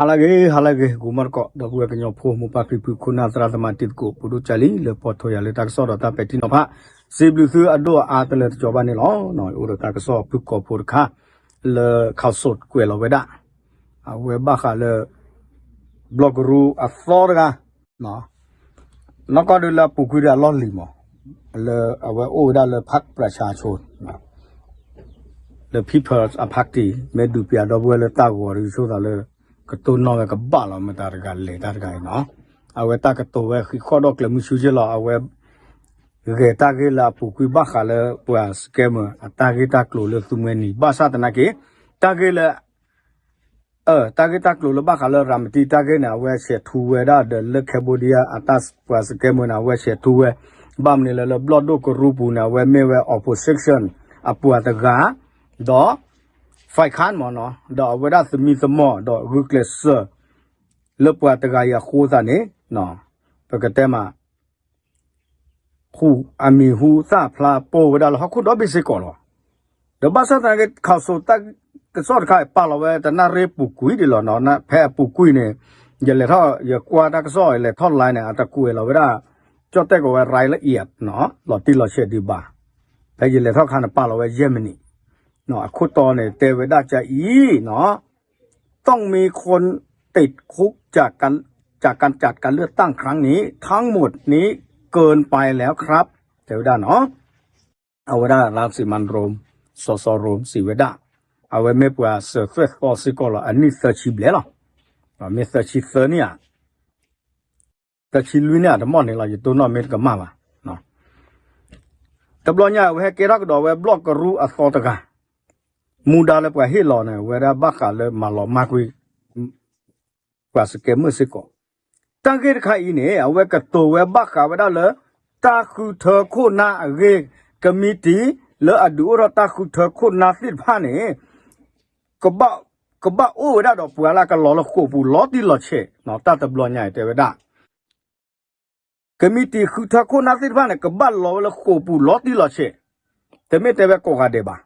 ဟါလၢအဂ့ၤ ဟါလၢအဂ့ၤ ဂီၤမီၢ်တကိး ဒီပုၢ်ဝဲၢ်ကညီဖိ မိၢ်ပၢ်ဖံဖု ခိၣ်နၢ်သရၣ်သမါတံၤသကိး ပဒိၣ်ကၢ်လံ လၢပှီၢ်ထီယၤလၢတၢ်ကစီၣ်ဒီးတၢ်ပဲာ်ထံနီၤဖး စံးဘျုးသုအဒိၣ်အါတလၢတကီဘၣ်န့ၣ်လီၤ. အိၣ်ဒီးတၢ်ကစီၣ်ဖုၣ်ကိာ်ဖိတခါ လၢ ခီၣ်စိး ကွဲးလီၤဝဲဒၣ် အဝဲဘၣ်ဃးလၢ ဘျီၣ်ကရူၢ်အသီတဂၤ နီၢ်ကီၢ်ဒုလၢအပူၤကွံာ်ဒီးအလီၢ်လံၤမး လၢအဝဲအိၣ်ဝဲဒၣ်လၢ ဖၣ်ပရၣ်ဆၣ်ဆိ လၢ People's Party မ့ၢ်ဒုးပၠးဒီပုၢ်ဝဲၢ်လၢတၢ်ဂီၤတဂ့ၤဆိသးလၢ ကတိၢ်နီၣ်ဝဲကဘၣ်လီၤ မတၤတဂၤလဲၤတၢ်တဂၤအံၤနီၤ. အဝဲတၢ်ကတိၤဝဲဃံးဃီၣ်ဒီးကျဲၤမုၢ်ဆူၣ်က့လီၤ. အဝဲ ဂဲၤတၢ်ဂ့ၢ်လၢအပူၤကွံာ်ဘၣ်ဃးလၢပှၤ scammer အတၢ်ဂ့ၢ်တၢ်ကျိၤလၢသုမှဲနံၤ ဘၣ်ဆၣ်သနာ်က့ တၢ်ဂ့ၢ်လၢ တၢ်ဂ့ၢ်တၢ်ကျိၤလၢဘၣ်ဃးလၢရၤမတံတၢ်ဂ့ၢ်န့ၣ် အဝဲဆဲးထူဝဲဒၣ်ဒီးလၢ Cambodia အတၢ်ပှၤ scammer န့ၣ် အဝဲဆဲးထူဝဲ ဘၣ်မနုၤလဲၣ်လၢဘျီၣ်ဒိၣ်ကရူၢ်ပူၤန့ၣ် အဝဲမ့ၢ်ဝဲ opposition အပှၤတဂၤ ဒီး ဖဲခၣ်မ့ၢ်နီၤ ဒီးအဝဲဒၣ်သမံသမိးဒီးဂုာ်ကျဲးစၢး လၢပှၤတဂၤအံၤအဃိသတးန့ၣ် ပကတဲမး ဃုာ်အမံၤဟူသၣ်ဖျါပိၢ်ဝဲဒၣ်လၢဟီၣ်ခိၣ်ဒီဘ့ၣ်စ့ၢ်ကီးလီၤ. ဒီးဘၣ်ဆၣ်သနာ်က့ ခီၣ်စိးတၢ်ကစီၣ်တခါ ပာ်လီၤဝဲတနၣ်ရ့ပူၤကွံာ်ဒံးလီၤနီၤ. ဖဲအပူၤကွံာ်န့ၣ် ယလဲၤထီၣ် ယကွၢ်တၢ်ကစီၣ် ယလဲၤထီၣ် line န့ၣ် အတကွဲးလီၤဝဲဒၣ် ကၠီၣ်တဲၣ်ကိးဝဲ ရၤလအံၤ လီၤတံၢ်လီၤဆဲးဒံးဘၣ်. ဖဲယလဲၤထီၣ်ခါန့ၣ် ပာ်လီၤဝဲယဲၢ်မံးနံး အခိၣ်တီန့ၣ် တဲဝဲဒၣ်ကအံၤနီၤ ต้องมีคนติดคุกจากการจัดการเลือกตั้งครั้งนี้ทั้งหมดนี้เกินไปแล้วครับ တဲဝဲဒၣ်နီၤ. အဝဲဒၣ် รังสิมันต์โรม စီၤစီၤ โรม စံးဝဲဒၣ် အဝဲမ့ၢ်ပှၤစၢၤသွဲၣ်သီစ့ၢ်ကီးလီၤ. အနံၣ်သၢဆံဘျဲၣ်လီၤ. မ့ၢ်သၢဆံသၢနံၣ်ဧါ သၢဆံလွံၢ်နံၣ်ဧါ တမီၢ်န့ၣ်လီၤ ယတိၢ်နီၣ်မ့ၢ်တကမၣ်ဘၣ်. တဘျီညါအဝဲဟဲကဲထီၣ်ကဒီးဝဲဘျီၣ်ကရူၢ်အသီတဂၤ မူဒါလၢပှၤဟ့ၣ်လီၤန့ၣ် အဝဲဒၣ်ဘၣ်ဃးလၢမၤလီၤမၢ်ကွံာ် ပှၤ scammer စ့ၢ်ကီး. တၢ်ဂ့ၢ်တခါအံၤန့ၣ် အဝဲကတိၤဝဲဘၣ်ဃးဝဲဒၣ်လၢ တၢ်ဃုထၢခိၣ်နၢ်အဂ့ၢ် ကမံးတံာ် လၢအဒုးအိၣ်ထီၣ်တၢ်ဃုထၢခိၣ်နၢ်သ့ၣ်တဖၣ်န့ၣ် ကဘၣ်အိၣ်ဝဲဒၣ်ဒီးပှၤလၢကလီၤလၢဃိာ်ပူၤလီၤတံၢ်လီၤဆဲး တၢ်တဘျီညါအံၤတဲဝဲဒၣ် ကမံးတံာ်ဃုထၢခိၣ်နၢ်သ့ၣ်တဖၣ်န့ၣ် ကဘၣ်လီၤဝဲလၢဃိာ်ပူၤလီၤတံၢ်လီၤဆဲး, တမ့ၢ်တဲဝဲကိးဂၤဒဲးဘၣ်,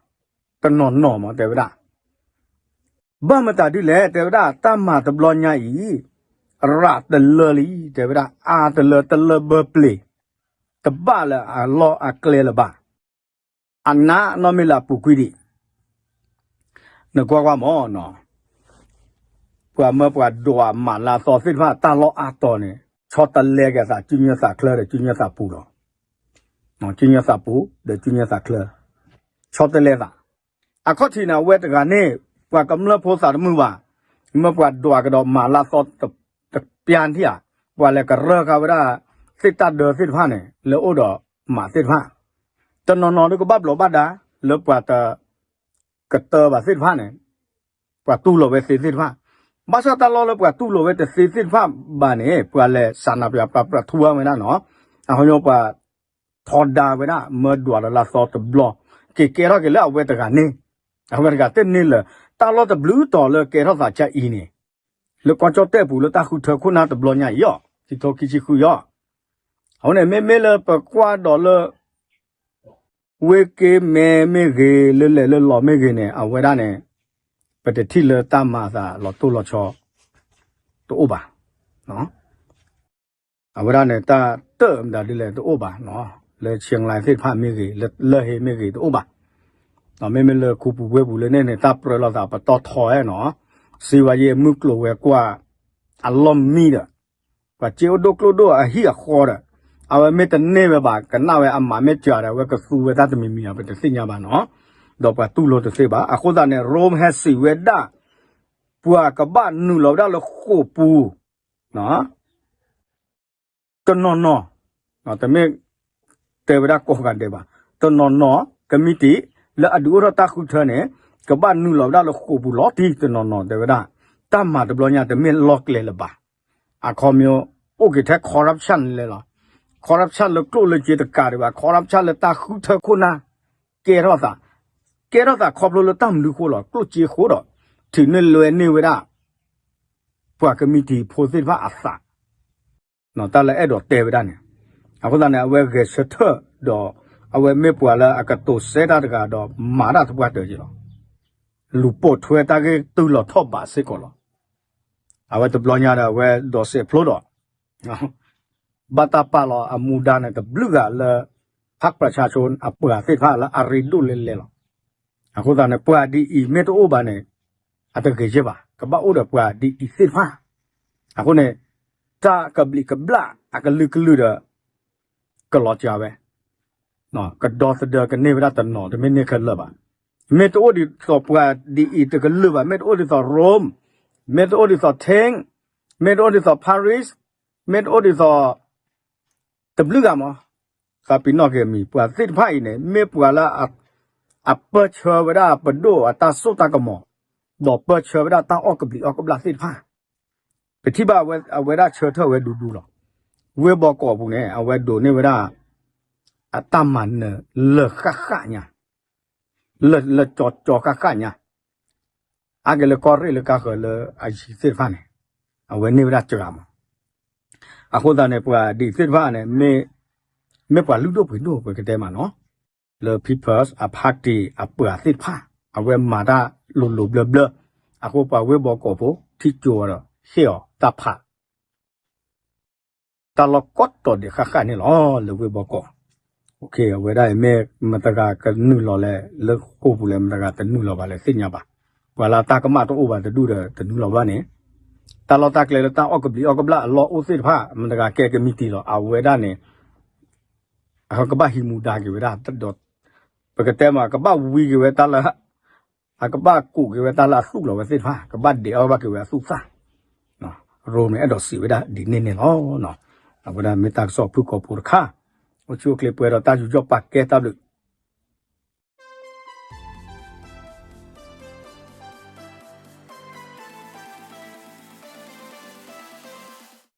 တနီၤနီၤမးတဲဝဲဒၣ်, ဘၣ်မတၤဒ်လဲၣ် တဲဝဲဒၣ် တၢ်မၤတဘျီညါအံၤ ရးတလၢလံ တဲဝဲဒၣ် အါတလၢတလၢဘၢပျ့ၤ, တဘၣ်လၢအလီၢ်အကျဲလၢၤဘၣ် အနးနီၢ်မ့ၢ်လၢအပူၤကွံာ်ဒံး, နကွၢ်ကွၢ်မးနီၤ, ပှၤမၢပှၤဒွးမးလၢအသီသ့ၣ်တဖၣ် တၢ်လီၢ်အါတီၤန့ၣ် ဆီတလဲက့ၤအသး ကုညၢသးချၢဒီးကုညၢသးပူၤလီၤ. ကုညၢသးပူၤဒီးကုညၢသးချၢ ဆီတလဲသး, အခီၣ်ထံးန့ၣ် အဝဲတဂၤန့ၣ် ပှၤကမျၢၢ်ဖိသးတမုာ်ဘၣ်, မၢပှၤဒွးကဒီးမးလၢအသီတပျၢ်ထံၣ်ဧါ, ပှၤလဲၤကရၢဃာ်ဝဲဒၣ် သ့ၣ်တၢ်ဒၢသ့ၣ်တဖၣ်န့ၣ် လၢအိၣ်ဒီးမးသ့ၣ်တဖၣ် တနီၤနီၤဒုးကဘၣ်ဘျီးဘၣ်ဒါ လၢပှၤတကတၢၢ်ဘၣ်သ့ၣ်တဖၣ်န့ၣ်, ပှၤတူၢ်လိာ်ဝဲသ့သ့ၣ်တဖၣ်, ဘၣ်ဆၣ်တၢ်လီၢ်လၢပှၤတူၢ်လိာ်ဝဲတသ့သ့ၣ်တဖၣ်ဘၣ်န့ၣ် ပှၤလဲၤစးနးပှၤ ပှၤ ပှၤထူဝဲဒၣ်နီၤ, အဟီညိပှၤထီဒါဝဲဒၣ် မၢဒွးလၢလၢသီတဘျီ, က့ၤကဲထီၣ်က့ၤလၢအဝဲတဂၤန့ၣ်, အဝဲတဂၤတန့ၢ်လၢ တၢ်လီၢ်တဘျုးတီၤလၢကဲထီၣ်သးကအံၤန့ၣ် လၢကီၢ်ကၠီၣ်တဲၣ်ပူၤလၢတၢ်ဃုထၢခိၣ်နၢ်တဘျီညါအံၤအီၤ ခံထိခံဆံဃုအံၤအီၤ, အဃိန့ၣ် မ့မ့ၢ်လၢပကွၢ်ဒီးလၢ ဝ့ၢ်က့မဲမ့ၢ်ဂ့ၤ လၢလဲၤလၢလီၤမ့ၢ်ဂ့ၤန့ၣ် အဝဲဒၣ်န့ၣ် ပတထံၣ်လၢတၢ်မၤအသးလီၤတိၢ်လီၤဆီ တအိၣ်ဘၣ်. အဝဲဒၣ်န့ၣ် တၢ်တၢၢ်မတၤဒ်လဲၣ်တအိၣ်ဘၣ်, လၢဆဲးလဲးသ့ၣ်တဖၣ်မ့ၢ်ဂ့ၤ လၢလၢၢ်ဟ့မ့ၢ်ဂ့ၤတအိၣ်ဘၣ်, မ့မ့ၢ်လၢခူပူၤဝ့ၢ်ပူၤလၢန့ၣ်န့ၣ် တၢ်ပြၢလိာ်သးပတီၢ်ထီအဲၣ်နီၤ, စံးဝဲယမုၢ်ကျိၤဝဲၤကွာ် အလီၢ်မံဒီး ပှၤစ့အိၣ်ဒိၣ်ကျိၣ်ဒိၣ်အဟံၣ်အဃီဒီး အဝဲမ့ၢ်တန့ၢ်ဝဲဘၣ် ကနၣ်ဝဲအမးမ့ၢ်စှၤဒီး အဝဲကသူဝဲတၢ်တမံၤမံၤ ပတသ့ၣ်ညါဘၣ်နီၤ, ဒီးပှၤတူၢ်လိာ်တသ့ဘၣ်. အဃိသတးန့ၣ် ရိမ့်ဟဲစံးဝဲဒၣ် ပှၤကဘၣ်နုာ်လီၤဝဲဒၣ်လၢဃိာ်ပူၤ တနီၤနီၤ, တမ့ၢ်တဲဝဲဒၣ်ကိးဂၤဒဲးဘၣ်, တနီၤနီၤ ကမံးတံာ် လၢအဒုးအိၣ်ထီၣ်တၢ်ဃုထၢန့ၣ် ကဘၣ်နုာ်လီၤဝဲဒၣ်လၢဃိာ်ပူၤလီၤတံၢ် တနီၤနီၤတဲဝဲဒၣ်, တၢ်မၤတဘျီညါတမ့ၢ်လီၢ်ကျဲလၢၤဘၣ်, အခီပညီ အိၣ်က့ၤထဲ corruption လဲၣ်လီၤ, corruption လၢကျိၣ်လၢစ့တကးဒံးဘၣ် corruption လၢတၢ်ဃုထၢခိၣ်နၢ် ကဲထီၣ်သး, ကဲထီၣ်သးခီဖျိလၢတၢ်မနုၤဃိလီၤ ကျိၣ်စ့ဃိဒီး ထုးန့ၢ်လွဲန့ၢ်ဝဲဒၣ် ပှၤကမံးတံာ်ဖိသ့ၣ်တဖၣ်အသး တၢ်လၢအဲၣ်ဒိးတဲဝဲဒၣ်န့ၣ်, အဃိသတးန့ၣ် အဝဲဂဲၤဆၢထၢၣ်ဒီး အဝဲမ့ၢ်ပှၤလၢအကတိၤစဲတၢ်တဂၤဒီး မၤတၢ်သပှၢ်တၢၢ်က့ၤလီၤ. လူၤပိာ်ထွဲတၢ်ဂ့ၢ်တုၤလီၤထီၣ်ဘးစ့ၢ်ကီးလီၤ. အဝဲတဘျီညါဒီး အဝဲဒိးစဲးဖျိဒီး ဘၣ်တၢ်ပာ်လီၤအမူဒါန့ၣ် တဘျုးဂၤလၢ พรรคประชาชน အပှၤသ့ၣ်တဖၣ်လၢအရ့ဒိၣ်လဲၣ်လဲၣ်လီၤ. အဃိသတးန့ၣ် ပှၤဒ်အံၤမ့ၢ်တအိၣ်ဘၣ်န့ၣ် အတဂ့ၤယဲၢ်ဘၣ်, ကဘၣ်အိၣ်ဒီးပှၤဒ်အံၤသ့ၣ်တဖၣ်. အဃိန့ၣ် တၢ်ကဘျံးကဘျၣ်အကလုာ်ကလုာ်ဒီး ကလီၤစှၤဝဲ, ကဒီသဒၢကန့ၢ်ဝဲဒၣ်တနီၤ တမ့ၢ်န့ၢ်ခဲလၢာ်ဘၣ်. မ့ၢ်တအိၣ်ဒ်သိးပှၤဒ်အံၤတကလုာ်ဘၣ်, မ့ၢ်တအိၣ်ဒ်သိး Rome, မ့ၢ်တအိၣ်ဒ်သိး Athens, မ့ၢ်တအိၣ်ဒ်သိး Paris, မ့ၢ်တအိၣ်ဒ်သိး တဘျုးဂၤမး, သးပ့ၤနီၣ်က့ၤမံၤ ပှၤသ့ၣ်တဖၣ်အံၤန့ၣ် မ့ၢ်ပှၤလၢ အပၢၢ်ဆၢဝဲဒၣ်ပဒိၣ်အတၢ်စိတၢ်ကမီၤ, ဒီးပၢၢ်ဆၢဝဲဒၣ်တၢ်အီၣ်ကဘျံးအီၣ်ကဘျၣ်သ့ၣ်တဖၣ်. ပထံၣ်ဘၣ်အဝဲဒၣ်ဆၢထၢၣ်ဝဲဒူဒူလီၤ. ဝ့ၢ်ဘီကီးပူၤန့ၣ် အဝဲဒိးန့ၢ်ဝဲဒၣ် အတၢ်မၤနၢၤလၢာ်ဃၣ်ဃၣ်ညါ, လၢာ်လၢာ်ကၠီကၠီဃၣ်ဃၣ်ညါ, အါက့ၤလၢကီၢ်ရ့ၣ်လၢကါဃၢၤလၢအယံၤသ့ၣ်တဖၣ်န့ၣ် အဝဲန့ၢ်ဝဲဒၣ်စှၤမး. အဃိသတးန့ၣ် ပှၤဒ်သ့ၣ်တဖၣ်န့ၣ် မ့ၢ်ပှၤလုၢ်ဒိၣ်ပှ့ၤဒိၣ် ပကတဲမးနီၤ, လၢ People's Party အပှၤသ့ၣ်တဖၣ် အဝဲမၤတၢ်လိၤလိၤဘျၢဘျၢ, အဃိပှၤဝ့ၢ်ဘီကီးဖိ ထံၣ်ကၠိဝဲဒီး ဟ့ၣ်အီၤတၢ်ဖး တၢ်လီၢ်ကိးတီၤဒဲးဃၣ်ဃၣ်န့ၣ်လီၤ လၢဝ့ၢ်ဘီကီး. အဝဲဒၣ်အံၤမ့ၢ်မတၤတဂၤကနုာ်လီၤလဲၣ်, လၢဃိာ်ပူၤလဲၣ် မတၤတဂၤတနုာ်လီၤဘၣ်လဲၣ်သ့ၣ်ညါဘၣ်. ပှၤလၢတၢ်ကမၣ်တအိၣ်ဘၣ်တဒူၣ်ဒီးတနုာ်လီၤဘၣ်န့ၣ်, တၢ်လီၢ်တၢ်ကျဲလၢတၢ်အီၣ်ကဘျံးအီၣ်ကဘျၣ်အလီၢ်အိၣ်သ့ၣ်တဖၣ် မတၤတဂၤကဲကမံးတံာ်လီၤ အဝဲဒၣ်န့ၣ် အကဘၣ်ဟံးမူဒါက့ၤဝဲဒၣ်, ဒီးပကတဲမး ကဘၣ်ဝံၤက့ၤဝဲတၢ်လၢ အကဘၣ်ကူးက့ၤဝဲတၢ်လၢအသူၣ်လီၤဝဲသ့ၣ်တဖၣ်, ကဘၣ်ဒဲးအီၣ်ဘၣ်က့ၤဝဲအသူၣ်သၣ်. ရိမ့ၤအဲၣ်ဒိးစံးဝဲဒၣ်ဒ်န့ၣ်န့ၣ်လီၤ. အဝဲဒၣ်မ့ၢ်တၢ်ကစီၣ်ဖုၣ်ကိာ်ဖိတခါ, အိၣ်ဆူၣ်အိၣ်ချ့ပှဲၤဒီးတၢ်ယူးယီၣ်ပာ်ကဲတၢ်ဘျုး.